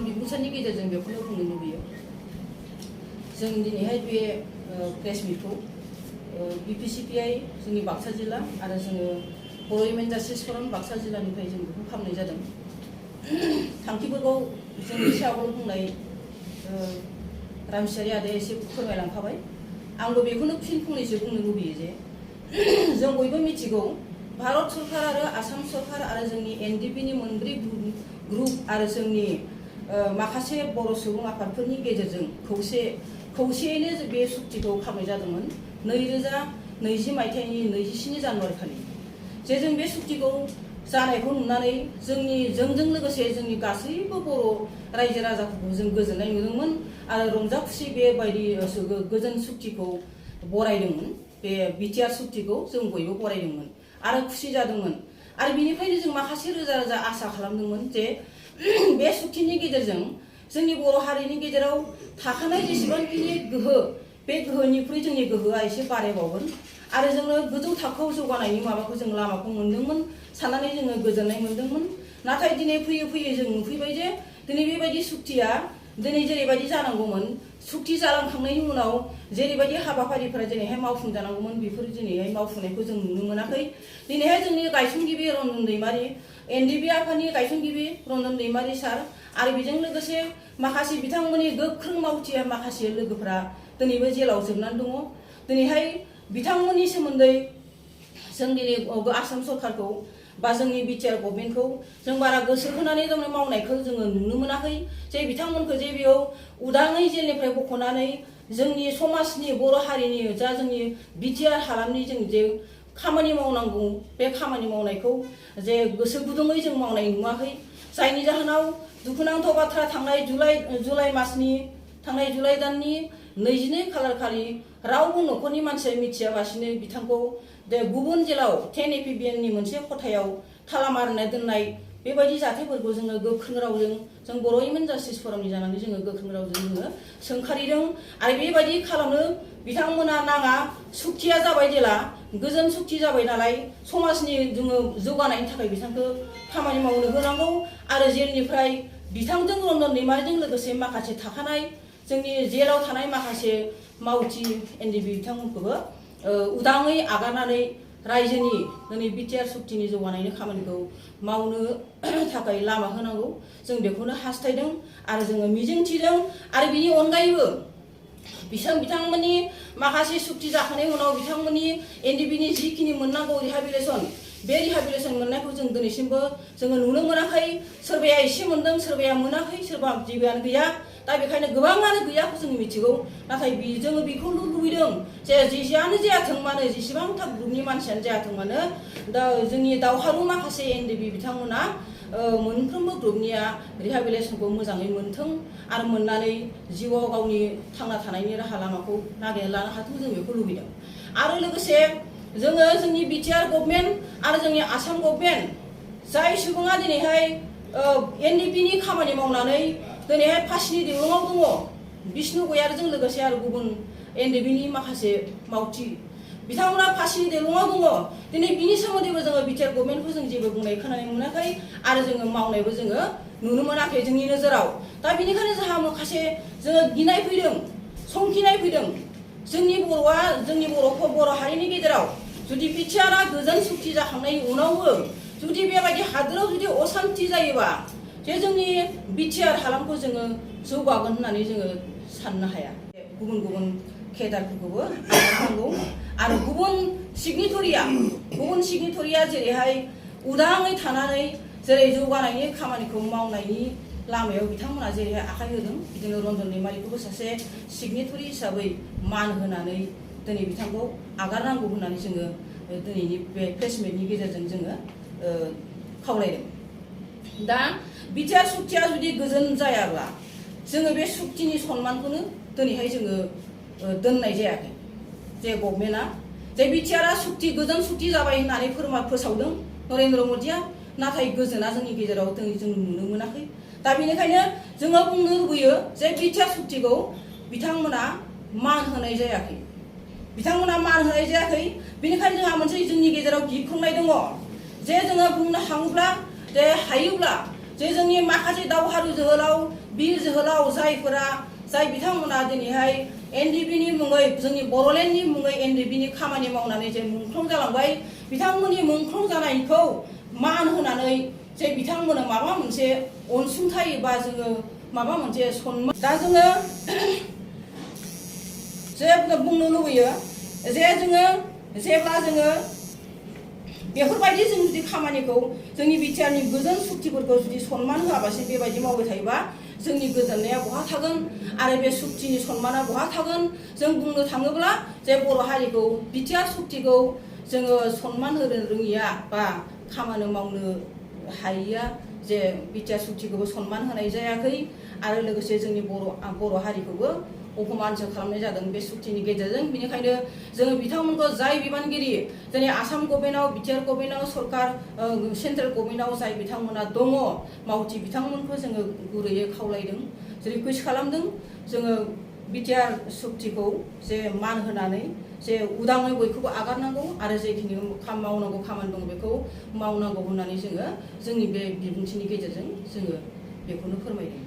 बिबुंसारनि गेजेरजों बेखौनो बुंनो लुबैयो। जों दिनैहाय बे प्रेस मिटखौ BPCPI जोंनि बाक्सा जिल्ला आरो जोङो बर' हिउमेन जास्टिस फराम बाक्सा जिल्लानिफ्राय जों बेखौ खालामनाय जादों। थांखिफोरखौ जोंनि एसे आवगायाव बुंनाय रामसियारि आदाया एसे फोरमायलांखाबाय। आंबो बेखौनो फिन फंनैसो बुंनो लुबैयो जे जों बयबो मिथिगौ भारत सरकार आरो आसाम सरकार आरो जोंनि NDP नि मोनब्रै ग्रुप आरो जोंनि माखासे बर' सुबुं आफादफोरनि गेजेरजों खौसेयैनो बे सुक्तिखौ खालामनाय जादोंमोन 2020 मायथाइनि 27 जानुवारि खालि। जे जों बे सुक्तिखौ जानायखौ नुनानै जोंजों लोगोसे जोंनि गासैबो बर' रायजो राजाफोरखौ जों गोजोननाय नुदोंमोन आरो रंजा खुसि बेबायदि गोजोन सुक्तिखौ बरायदोंमोन। बे BTR सुक्तिखौ जों बयबो बरायदोंमोन आरो खुसि जादोंमोन आरो बिनिफ्रायनो जों माखासे रोजा रोजा आसा खालामदोंमोन जे बे सुक्तिनि गेजेरजों जोंनि बर' हारिनि गेजेराव थाखानाय जेसेबांखिनि गोहो बे गोहोनिख्रुइ जोंनि गोहोआ एसे बारायबावगोन आरो जोङो गोजौ थाखोआव जौगानायनि माबाखौ जों लामाखौ मोनदोंमोन साननानै जोङो गोजोननाय मोनदोंमोन। नाथाय दिनै फैयै फैयै जों नुफैबाय जे दिनै बेबायदि सुक्तिया दिनै जेरैबायदि जानांगौमोन सुक्ति जालांखांनायनि उनाव जेरैबायदि हाबाफारिफोरा दिनैहाय मावफुंजानांगौमोन बेफोर दिनैहाय मावफुंनायखौ जों नुनो मोनाखै। दिनैहाय जोंनि गायसनगिरि रन्जन दैमारि NDP आफादनि गायसनगिरि रन्जन दैमारि सार आरो बेजों लोगोसे माखासे बिथांमोननि गोख्रों मावथिया माखासे लोगोफोरा दिनैबो जेलाव जोबनानै दङ। दिनैहाय बिथांमोननि सोमोन्दै जों दिनै आसाम सरकारखौ बा जोंनि BTR गभर्नमेन्टखौ जों बारा गोसो होनानै मावनायखौ जोङो नुनो मोनाखै। जे बिथांमोनखौ जे बेयाव उदाङै जेलनिफ्राय बख'नानै जोंनि समाजनि बर' हारिनि जा जोंनि BTR हालामनि जों जे खामानि मावनांगौ बे खामानि मावनायखौ जे गोसो गुदुङै जों मावनाय नुवाखै। जायनि जाहोनाव दुखुनांथाव बाथ्रा थांनाय जुलाइ दाननि 22 खालार खालि रावबो न'खरनि मानसिया मिथियाबासिनो बिथांखौ गुबुन जेलाव 10 APBN नि मोनसे खथायाव ताला मारिना दोननाय बेबायदि जाथायफोरखौ जोङो गोख्रों रावजों जों बर' हिउमेन जास्टिस फरामनि जानानै जोङो गोख्रों रावजों जोङो सोंखारिदों आरो बेबायदि खालामनो बिथांमोना नाङा। सुक्तिया जाबाय जेला गोजोन सुक्ति जाबाय नालाय समाजनि जोङो जौगानायनि थाखाय बिथांखौ खामानि मावनो होनांगौ आरो जेलनिफ्राय बिथांजों रन्जन दैमारिजों लोगोसे माखासे थाखानाय जोंनि जेलाव थानाय माखासे मावथि NDP बिथांमोनखौबो उदाङै आगारनानै रायजोनि दिनै BTR सुक्तिनि जौगानायनि खामानिखौ मावनो थाखाय लामा होनांगौ जों बेखौनो हास्थायदों आरो जोङो मिजिंथिदों। आरो बिनि अनगायैबो बिथांमोननि माखासे सुक्ति जाखांनायनि उनाव बिथांमोननि NDP नि जिखिनि मोननांगौ रिहाबिलिटेसन बे रिहाबिलिटेसन मोननायखौ जों दिनैसिमबो जोङो नुनो मोनाखै। सोरबाया एसे मोनदों सोरबाया मोनाखै सोरबा जेबोआनो गैया। दा बेखायनो गोबाङानो गैयाखौ जों मिथिगौ। नाथाय जोङो बेखौनो लुबैदों जे जेसेयानो जायाथों मानो जेसेबांथा ग्रुपनि मानसियानो जायाथों मानो दा जोंनि दावहारु माखासे NDP बिथांमोना मोनफ्रोमबो ग्रुपनिया रिहाबिलिटेसनखौ मोजाङै मोनथों आरो मोननानै जिउआव गावनि थांना थानायनि राहा लामाखौ नागिरना लानो हाथों जों बेखौ लुबैदों। आरो लोगोसे जोङो जोंनि BTR गभर्नमेन्ट आरो जोंनि आसाम गभर्नमेन्ट जाय सुबुङा दिनैहाय NDP नि खामानि मावनानै दिनैहाय फासिनि दिरुङाव दङ बिष्णु गयारिजों लोगोसे आरो गुबुन NDP नि माखासे मावथि बिथांमोना फासिनि दिरुङाव दङ। दिनै बिनि सोमोन्दैबो जोङो BTR गभर्नमेन्टखौ जों जेबो बुंनाय खोनानो मोनाखै आरो जोङो मावनायबो जोङो नुनो मोनाखै जोंनि नोजोराव। दा बेनिखायनो जोंहा माखासे जोङो गिनाय फैदों संखिनाय फैदों जोंनि बर' हारिनि गेजेराव जुदि BTR गोजोन सुक्ति जाखांनायनि उनावबो जुदि बेबायदि हादोराव जुदि असान्ति जायोबा जे जोंनि BTR हालामखौ जोङो जौगागोन होननानै जोङो साननो हाया। गुबुन केडारफोरखौबो नांगौ आरो गुबुन सिगनिटरिया जेरैहाय उदाङै थानानै जेरै जौगानायनि खामानिखौ मावनायनि लामायाव बिथांमोना जेरैहाय आखाइ होदों बिदिनो रन्जन दैमारिखौबो सासे सिगनेटरि हिसाबै मान होनानै दिनै बिथांखौ आगारनांगौ होननानै जोङो दिनैनि बे प्रेस मिटनि गेजेरजों जोङो खावलायदों। दा BTR सुक्तिया जुदि गोजोन जायाब्ला जोङो बे सुक्तिनि सनमानखौनो दिनैहाय जोङो दोननाय जायाखै। जे गभर्नमेन्टआ जे BTR गोजोन सुक्ति जाबाय होननानै फोसावदों नरेन्द्र मदिया, नाथाय गोजोना जोंनि गेजेराव जों नुनो मोनाखै। दा बेनिखायनो जोङो बुंनो लुबैयो जे BTR सुक्तिखौ बिथांमोना मान होनाय जायाखै। बेनिखायनो जोंहा मोनसे जोंनि गेजेराव गिख्रंनाय दङ जे जोङो बुंनो हायोब्ला जे जोंनि माखासे दावहारु जोहोलाव बिर जोहोलाव जाय बिथांमोना दिनैहाय एनडिपिनि मुङै जोंनि बर'लेण्डनि मुङै एनडिपिनि खामानि मावनानै जे मुंख्लं जालांबाय बिथांमोननि मुंख्लं जानायखौ मान होनानै जे बिथांमोननो माबा मोनसे अनसुंथाइ बा जोङो माबा मोनसे सन्मान दा जोङो जे बुंनो लुबैयो जे जोङो जेब्ला जोङो बेफोरबायदि जों जुदि खामानिखौ जोंनि बिटिआरनि गोजोन सुक्तिफोरखौ जुदि सन्मान होआबासिनो बेबायदि मावबाय थायोबा जोंनि गोजोननाया बहा थागोन आरो बे सुक्तिनि सन्माना बहा थागोन जों बुंनो थाङोब्ला जे बर' हारिखौ बिटिआर सुक्तिखौ जोङो सन्मान होनो रोङिया बा खामानि मावनो हायिया जे बिटिआर सुक्तिखौबो सन्मान होनाय जायाखै आरो लोगोसे जोंनि बर' हारिखौबो अपमानसो खालामनाय जादों बे सुक्तिनि गेजेरजों बिनिखायनो जोङो बिथांमोनखौ जाय बिबानगिरि जोंनि आसाम गभर्नमेन्टआव बिटिआर गभर्नमेन्टआव सरकार सेन्ट्रेल गभर्नमेन्टआव जाय बिथांमोना दङ मावथि बिथांमोनखौ जोङो गुरैयै खावलायदों रिकुवेस्ट खालामदों जोङो बिटिआर सुक्तिखौ जे मान होनानै जे उदाङै बयखौबो आगारनांगौ आरो जेखिनि मावनांगौ खामानि दं बेखौ मावनांगौ होननानै जोङो जोंनि बे बिबुंथिनि गेजेरजों जोङो बेखौनो फोरमायदों।